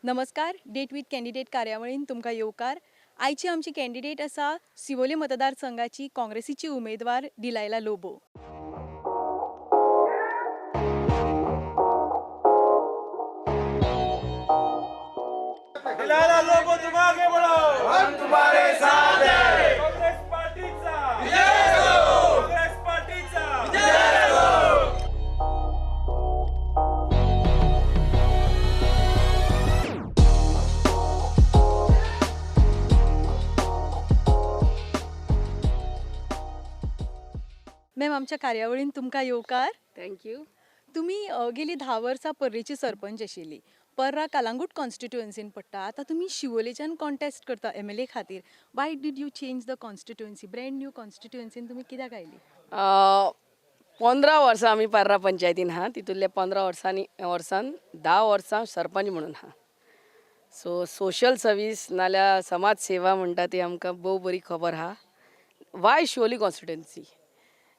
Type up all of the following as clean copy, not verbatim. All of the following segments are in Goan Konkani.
नमस्कार, डेट विथ कॅन्डिडेट कार्यावळीन तुमकां येवकार. आयची आमची कॅन्डिडेट आसा शिवोले मतदारसंघाची काँग्रेसीची उमेदवार डिलायला लोबो. डिलायला लोबो, तुम आगे बढ़ो, हम तुम्हारे साथ हैं. काँग्रेस पार्टीचा, काँग्रेस पार्टीचा. मॅम, आमच्या कार्यावळीन तुमकां येवकार. Thank you. तुमी गेली 10 वर्सां पर्रेची सरपंच आशिल्ली. पर्रा कलांगूट कॉन्स्टिट्युएन्सीन पडटा. आतां तुमी शिवोलेच्यान कॉन्टेस्ट करता एमएलए खातीर. Why did you change the constituency? Brand new कॉन्स्टिट्युएन्सीन तुमी कित्याक आयली? 15 वर्सां आमी पर्रा पंचायतीन आहा. तितूंतल्या 15 वर्सांनी वर्सान 10 वर्सां सरपंच म्हणून आहा. सो सोशल सर्वीस नाल्यार समाज सेवा म्हणटा ती आमकां भोव बरी खबर आहा. Why Siolim constituency?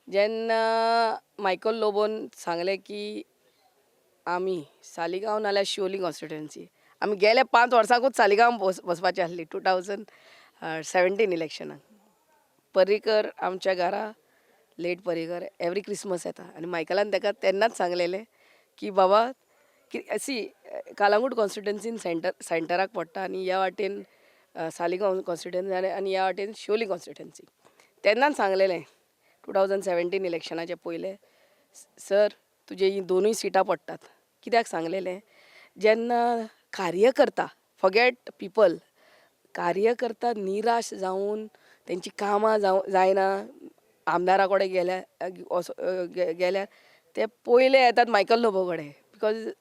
जेन्ना मायकल लोबोन सांगलें की आमी सालिगांव नाल्यार शिवोली कॉन्स्टिट्युएन्सी, आमी गेल्या 5 वर्सांकूच सालिगांव बसपाची आसली. 2017 इलेक्शनाक पर्रीकर आमच्या घरा, लेट पर्रीकर एवरी क्रिसमस येता आनी मायकलान ताका तेन्नाच सांगलेलें की बाबा की सी, कालांगूट कॉन्स्टिट्युएन्सीन सेंटराक पडटा आनी ह्या वाटेन सालिगांव कॉन्स्टिट्युएन्सी आनी ह्या वाटेन शिवोली कॉन्स्टिट्युएन्सी. तेन्नाच सांगलेलें 2017 इलेक्शनाचे पयले, सर, तुजे ही दोनूय सिटां पडटात. कित्याक सांगलेलें? जेन्ना कार्यकर्ता, फॉगेट पिपल, कार्यकर्ता निराश जावन तेंची कामां जावं जायना, आमदारा कडेन गेल्यार ते पयले येतात मायकल लोबो कडेन, because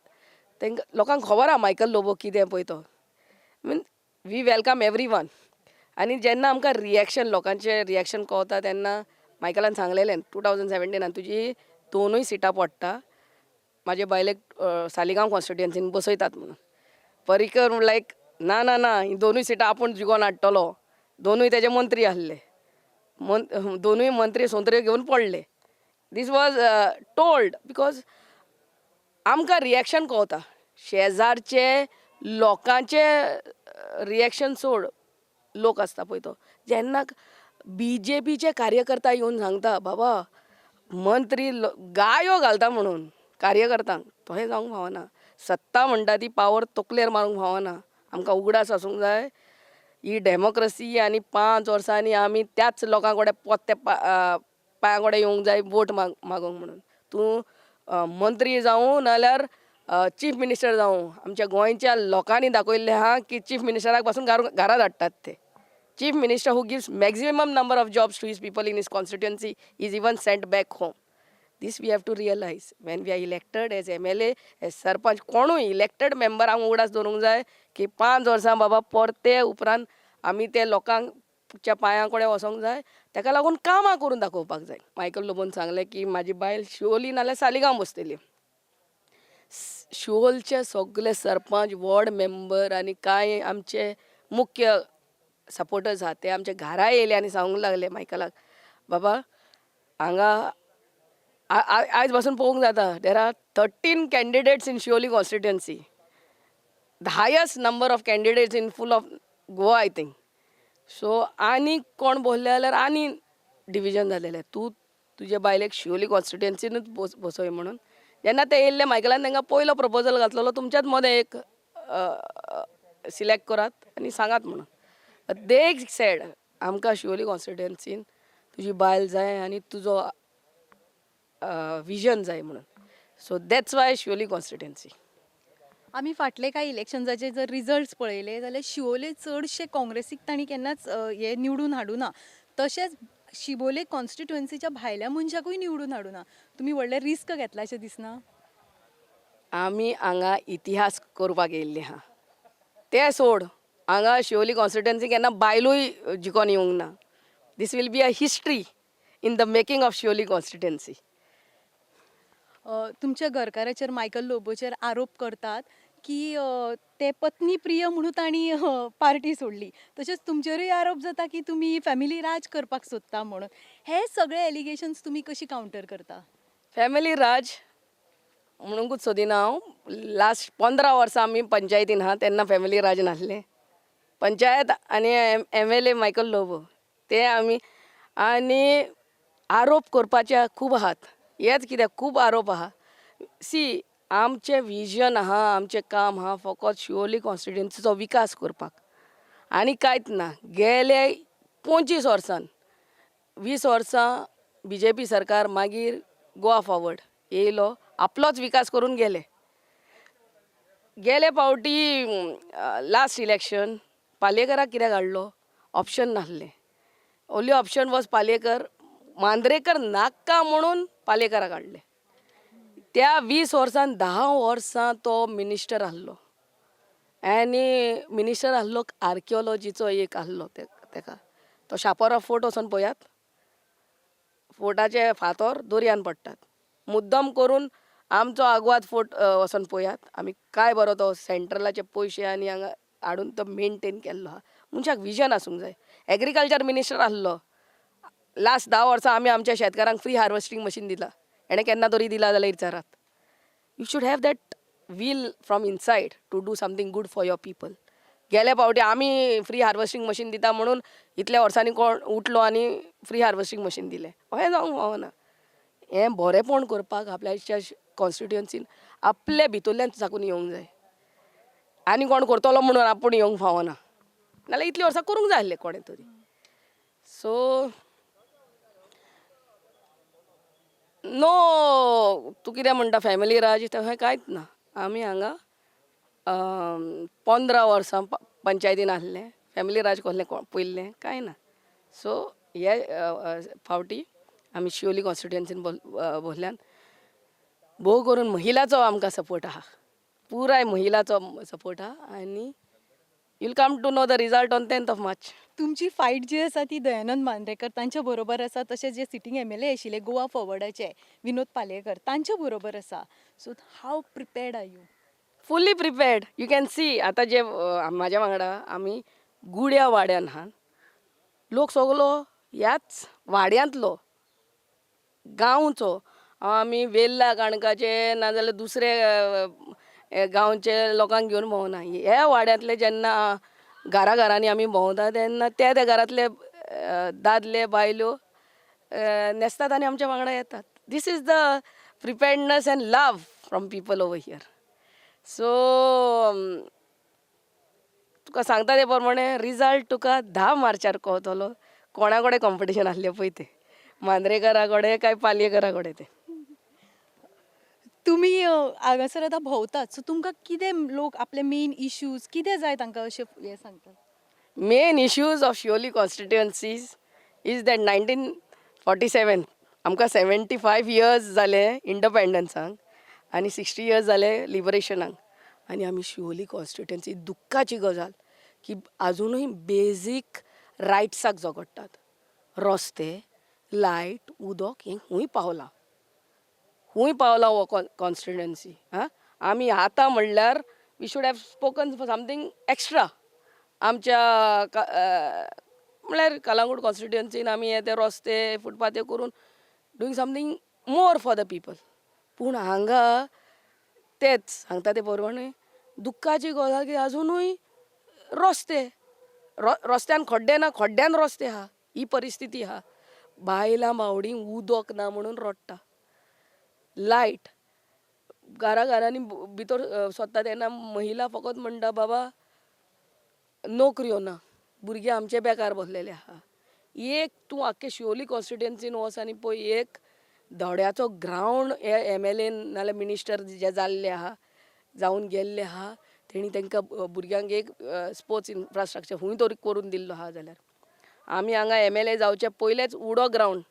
तांकां लोकांक खबर आहा मायकल लोबो कितें पळय तो. Mean, we welcome everyone. आनी जेन्ना आमकां रिएक्शन, लोकांचें रिएक्शन कळता, तेन्ना मायकलान सांगलेलें 2017नान तुजी दोनूय सिटां पडटा, म्हाजे बायलेक सालिगांव कॉन्स्टिट्युएन्सीन बसयतात म्हणून. पर्रीकर लायक, ना ना ना, ही दोनूय सिटां आपूण जिखोन हाडटलो. दोनूय तेजे मंत्री आहले, दोनूय मंत्री सोंत्रे घेवन पडले. This was told because आमकां रिएक्शन कळता. शेजारचे लोकांचे रिएक्शन सोड, लोक आसता पळय तो, जेन्ना बीजेपीचे कार्यकर्ता येवन सांगता, बाबा, मंत्री गायो घालता म्हणून कार्यकर्त्यांक, तशें जावंक फावना. सत्ता म्हणटा ती पावर तकलेर मारूंक फावना. आमकां उगडास आसूंक जाय ही डेमोक्रसी आनी 5 वर्सांनी आमी त्याच लोकां कडेन पोत्ते पांयां कडेन येवंक जाय वोट मागूंक म्हणून. तूं मंत्री जावं नाल्यार चीफ मिनिस्टर जावं, आमच्या गोंयच्या लोकांनी दाखयल्लें आहा की चीफ मिनिस्टराक पासून घरा धाडटात ते. Chief minister who gives maximum number of jobs to his people in his constituency is even sent back home. This we have to realize when we are elected as MLA, as sarpanch. कोणूय इलेक्टेड मेंबरांक उगडास दवरूंक जाय की 5 वर्सां बाबा परते उपरांत आमी ते लोकांच्या पांयां कडेन वचोंक जाय. ताका लागून कामां करून दाखोवपाक जाय. मायकल लोबोन सांगलें की म्हाजी बायल शिवोली नाल्यार सालिगांव बसतली. शिवोलचे सगळे सरपंच, वॉर्ड मेंबर आनी कांय आमचे मुख्य सपोर्टर्स आहा, ते आमच्या घरा येयले आनी सांगूंक लागले मायकलाक, बाबा, हांगा आयज पासून पळोवंक जाता, there are 13 candidates in Siolim constituency, the highest number of candidates in full of Goa, I think so. आनी कोण बसले जाल्यार आनी डिविजन जालेलें. तूं तुजे बायलेक शिवोली कॉन्स्टिट्युएन्सीनूच बसय म्हणून. जेन्ना ते येयल्ले, मायकलान तांकां पयलो प्रपोजल घातलेलो, तुमच्याच मदें एक सिलेक्ट करात आनी सांगात म्हणून. They said, आमकां शिवोली कॉन्स्टिट्युएन्सीन तुजी बायल जाय आनी तुजो विजन जाय म्हणून. So that's why Siolim constituency. आमी फाटले कांय इलेक्शन्साचे जर रिजल्ट्स पळयले जाल्यार शिवोले चडशे काँग्रेसीक तांणी केन्नाच हे निवडून हाडूना. तशेंच शिवोले कॉन्स्टिट्युएन्सीच्या भायल्या मनशाकूय निवडून हाडूना. तुमी व्हडलें रिस्क घेतला अशें दिसना? आमी हांगा इतिहास करपाक येयल्ले आहा. ते सोड, हांगा शिवोली कॉन्स्टिट्युएन्सी केन्ना बायलूय जिखोन येवंक ना. This will be a history in the making of Siolim constituency. तुमच्या घरकाराचेर, मायकल लोबोचेर आरोप करतात की ते पत्नी प्रिय म्हणून तांणी पार्टी सोडली. तशेंच तुमचेरूय आरोप जाता की तुमी फॅमिली राज करपाक सोदता म्हणून. हे सगळे एलिगेशन्स तुमी कशी कावंटर करता? फॅमिली राज म्हणूंकूच सोदिना हांव. लास्ट 15 वर्सां आमी पंचायतीन आहा तेन्ना फॅमिली राज नासलें. पंचायत आनी MLA Michael Lobo ते आमी आनी आरोप करपाचे खूब आहात, हेच कित्याक खूब आरोप आहा. सी आमचें विजन आहा, आमचें काम आहा फकत शिवोली कॉन्स्टिट्युएन्सीचो विकास करपाक आनी कांयच ना. गेले 25 वर्सान 20 वर्सां BJP सरकार, मागीर गोवा फॉरवर्ड येयलो, आपलोच विकास करून गेले. गेले फावटी लास्ट इलेक्शन पालयेकराक कित्याक हाडलो, ऑप्शन नासलें. Only option was Palyekar. Mandrekar नाका म्हणून पालयेकराक हाडले. त्या 20 वर्सान 10 वर्सां तो मिनिस्टर आहलो आनी मिनिस्टर आहलो आर्किओलॉजीचो एक आहलो तेका. तो शापोरा फोर्ट वचोन पळयात, फोर्टाचे फातर दर्यान पडटात. मुद्दम करून आमचो आगवाद फोर्ट वचोन पळयात, आमी काय बरो तो सेंट्रलाचे पयशे आनी हांगा हाडून तो मेनटेन केल्लो आहा. मनशाक विजन आसूंक जाय. एग्रीकल्चर मिनिस्टर आहलो, लास्ट 10 वर्सां आमी आमच्या शेतकारांक फ्री हार्वेस्टींग मशीन दिलां, हेणें केन्ना तरी दिलां जाल्यार विचारात. You should have that will from inside to do something good for your people. गेल्या फावटी आमी फ्री हार्वेस्टींग मशीन दिता म्हणून इतल्या वर्सांनी कोण उठलो आनी फ्री हार्वेस्टींग मशीन दिलें, अशें जावंक फावना. हें बरेंपण करपाक आपल्याच्या कॉन्स्टिट्युएन्सीन आपल्या भितरल्यान साकून येवंक जाय, आनी कोण करतलो म्हणून आपूण येवंक फावना, नाल्यार इतलीं वर्सां करूंक जाय आसलें कोणें तरी. सो नो, तूं कितें म्हणटा फॅमिली राज, तशें कांयच ना. आमी हांगा 15 वर्सां पंचायतीन आसलें, फॅमिली राज कसलें पयल्लें कांय ना. सो हे फावटी आमी शिवोली कॉन्स्टिट्युएन्सीन भोरल्यान भोव करून महिलाचो आमकां सपोर्ट आहा, पुराय महिलाचो सपोर्ट आहा. आनी you'll come to know the result on 10th of March. तुमची फायट जी आसा ती दयानंद मांद्रेकर तांच्या बरोबर आसा, तशेंच जे सिटींग MLA आशिल्ले गोवा फॉरवर्डाचे विनोद पालयेकर तांच्या बरोबर आसा. So how prepared are you? Fully prepared. You can see आतां जे म्हाज्या वांगडा आमी गुड्या वाड्यान आहा, लोक सगलो ह्याच वाड्यांतलो गांवचो. आमी वेल्ला काणकाचे नाजाल्यार दुसरे गांवचे लोकांक घेवन भोंवना. ह्या वाड्यांतले जेन्ना घरा घरांनी आमी भोंवता तेन्ना त्या त्या घरांतले दादले बायलो न्हेसतात आनी आमच्या वांगडा येतात. This is the preparedness and love from people over here. So तुका सांगता ते प्रमाणे रिजल्ट तुका 10 मार्चार कळटलो. कोणा कडेन कॉम्पिटिशन आसलें पळय तें, मांद्रेकरा कडेन काय पालयेकरा कडेन तें. तुमी हांगासर आतां भोंवतात, सो तुमकां कितें लोक आपले मेन इश्यूज कितें जाय तांकां अशें हें सांगतात? Main issues of Siolim constituencies is that 1947 आमकां 75 इयर्स जाले इंडिपेंडन्साक आनी 60 इयर्स जाले लिबरेशनाक, आनी आमी शिवोली कॉन्स्टिट्युएन्सी दुख्खाची गजाल की आजुनूय बेजीक रायट्साक झगडटात. रस्ते, लायट, उदक हें खूंय पावलां, खूंय पावलां हो कॉन्स्टिट्युएन्सी. आं, आमी आतां म्हणल्यार we should have spoken for something extra. आमच्या म्हणल्यार कलांगूट कॉन्स्टिट्युएन्सीन आमी हे ते रस्ते फुटपाथ करून doing something more for the people. पूण हांगा तेच सांगता ते प्रमाणे दुख्खाची गजाल की आजुनूय रस्ते रस्त्यान खड्डे ना, खड्ड्यान रस्ते आहा, ही परिस्थिती आहा. बायलां बावडीं उदक ना म्हणून रडटा. लायट घरा घरांनी भितर सोदता तेन्ना महिला फकत म्हणटा बाबा नोकऱ्यो ना, भुरगे आमचे बेकार बसलेले आहा. एक तूं आख्खे शिवोली कॉन्स्टिट्युएन्सीन वच आनी पळय एक धड्याचो ग्रावंड हे MLA नाल्यार मिनिस्टर जे जाल्ले आहा, जावन गेल्ले आहा, तेणी तांकां भुरग्यांक एक स्पोर्ट्स इन्फ्रास्ट्रक्चर खूंय तरी करून दिल्लो आहा. जाल्यार आमी हांगा MLA जावचे पयलेच Uddo ground,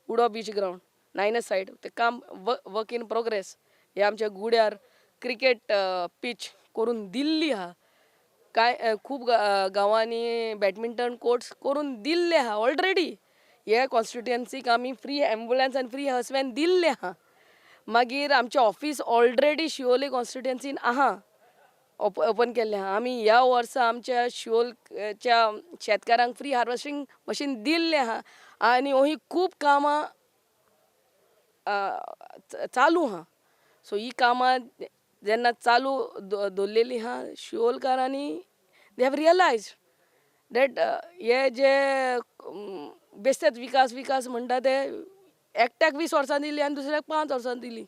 Uddo beach ground Niners side तें काम वर्क इन प्रोग्रेस. हे आमच्या गुड्यार क्रिकेट पीच करून दिल्ली आहा. कांय खूब गांवांनी बॅडमिंटन कोर्ट्स करून दिल्ले आहा ऑलरेडी. हे कॉन्स्टिट्युएन्सीक आमी फ्री एम्बुलन्स आनी फ्री हर्स व्हॅन दिल्ले आहा. मागीर आमचें ऑफीस ऑलरेडी शिवोली कॉन्स्टिट्युएन्सीन आहा, ओपन केल्लें आहा. आमी ह्या वर्सा आमच्या शिवोलच्या शेतकारांक फ्री हार्वेस्टींग मशीन दिल्लें आहा आनी ही खूब कामां चालू आहा. सो ही कामां जेन्ना चालू दवरलेली आहा शिवोलकारांनी, they have realise that हे जे बेश्टेच विकास विकास म्हणटा ते एकट्याक 20 वर्सां दिली आनी दुसऱ्याक 5 वर्सां दिली,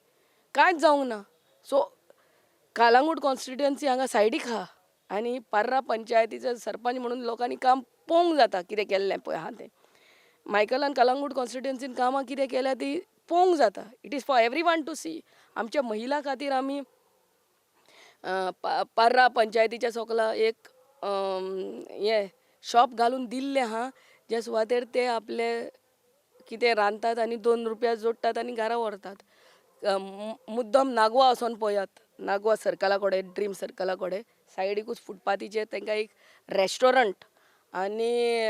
कांयच जावंक ना. सो कालांगूट कॉन्स्टिट्युएन्सी हांगा सायडीक आहा आनी पर्रा पंचायतीचो सरपंच म्हणून लोकांनी काम पळोवंक जाता कितें केल्लें पळय आहा तें. मायकलान कलंगूट कॉन्स्टिट्युएन्सीन कामां कितें केल्या ती पळोवंक जाता. It is for everyone to see. आमच्या महिला खातीर आमी पर्रा पंचायतीच्या सोकला एक हें शॉप घालून दिल्लें आहा, ज्या सुवातेर ते आपले कितें रांदतात आनी 2 रुपया जोडटात आनी घरा व्हरतात. मुद्दम नागवा वचोन पळयात, नागवा सर्कला कडेन, ड्रीम सर्कला कडेन सायडीकूच फुटपाथीचेर तांकां एक रेस्टॉरंट आनी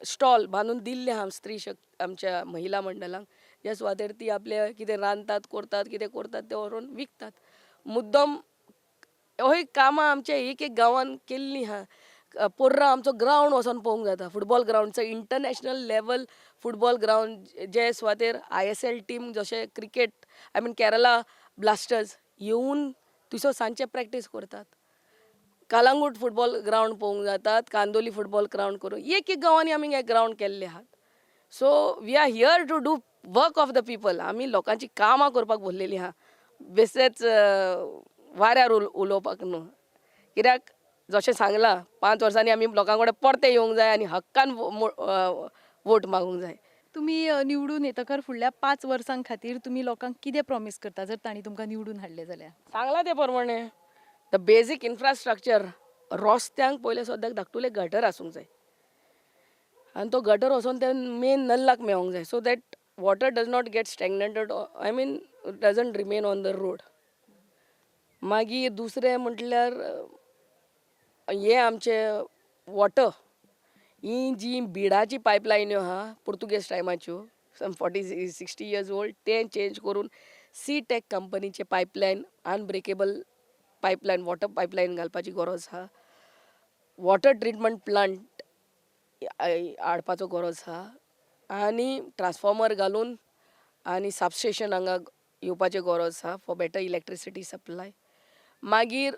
स्टॉल बांदून दिल्लें आहा स्त्री शक्त आमच्या महिला मंडळांक, ज्या सुवातेर ती आपले कितें रांदतात करतात कितें करतात तें व्हरून विकतात. मुद्दम हय कामां आमच्या एक एक गांवान केल्लीं आहा. पोर्रा आमचो ग्रावंड वचोन पळोवंक जाता, फुटबॉल ग्रावंडचो इंटरनॅशनल लेवल फुटबॉल ग्रावंड, जे सुवातेर ISL team जशें cricket, I mean Kerala Blasters येवन थंयसर सांजचे प्रॅक्टीस करतात. कालांगूट फुटबॉल ग्रावंड पळोवंक जातात, कांदोली फुटबॉल ग्रावंड करून एक एक गांवांनी आमी हे ग्रावंड केल्ले आहात. So we are here to do work of the people. आमी लोकांची कामां करपाक भरलेलीं आहा, बेश्टेच वाऱ्यार उलोवपाक न्हू. कित्याक जशें सांगलां 5 वर्सांनी आमी लोकां कडेन परते येवंक जाय आनी हक्कान वोट मागूंक जाय. तुमी निवडून येतकर फुडल्या 5 वर्सां खातीर तुमी लोकांक कितें प्रॉमीस करता जर तांणी तुमकां निवडून हाडलें जाल्यार? सांगलां ते प्रमाणे the basic infrastructure, रस्त्यांक पयलें सद्याक धाकटुले गटर आसूंक जाय आनी तो गटर वचोन ते मेन नल्लाक मेळोंक जाय, so that water does not get stagnated, I mean doesn't remain on the road. मागीर दुसरें म्हटल्यार हें आमचें वॉटर, ही जी बिडाची पायपलायन्यो आहा पुर्तुगेज टायमाच्यो, सम 40-60 इयर्स ओल्ड, तें चेंज करून सी टॅक कंपनीचे pipeline, unbreakable pipeline, water pipeline घालपाची गरज आहा. वॉटर ट्रिटमेंट प्लांट हाडपाचो गरज आहा आनी ट्रान्सफॉर्मर घालून आनी सबस्टेशन हांगा येवपाचें गरज आहा फॉर बेटर इलेक्ट्रिसिटी सप्लाय. मागीर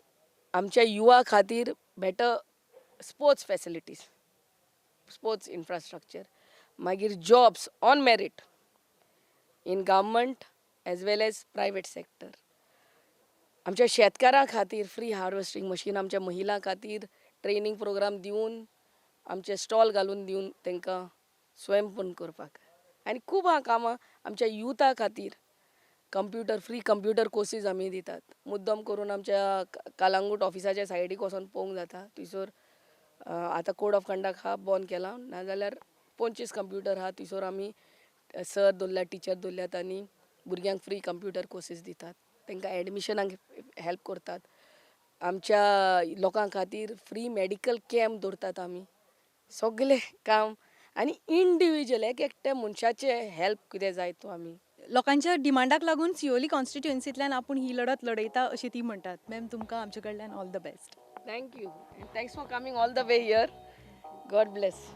आमच्या युवा खातीर better sports facilities, sports infrastructure. मागीर jobs on merit in government as well as private sector. आमच्या शेतकारां खातीर फ्री हार्वेस्टींग मशीन, आमच्या महिलां खातीर ट्रेनींग प्रोग्राम दिवन आमचे स्टॉल घालून दिवन तांकां स्वयंपूर्ण करपाक. आनी खूब आहा कामां आमच्या युथा खातीर. कंप्युटर, फ्री कंप्युटर कोर्सीस आमी दितात. मुद्दम करून आमच्या कालांगूट ऑफिसाच्या सायडीक वचोन पळोवंक जाता, थंयसर आतां कोड ऑफ कंडक्ट आहा, बंद केला, नाजाल्यार 25 कंप्युटर आहा थंयसर आमी सर दवरल्यात, टिचर दवरल्यात आनी भुरग्यांक फ्री कंप्युटर कोर्सीस दितात, तांकां एडमिशनाक हेल्प करतात. आमच्या लोकां खातीर फ्री मेडिकल कॅम्प दवरतात आमी. सगलें काम आनी इंडिविज्युअल एक एकट्या मनशाचें हेल्प कितें जाय तो आमी लोकांच्या डिमांडाक लागून सियोली कॉन्स्टिट्युएन्सींतल्यान आपूण ही लढत लढयता अशें ती म्हणटात. मॅम, तुमकां आमचे कडल्यान all the best. Thank you and thanks for coming all the way here. God bless.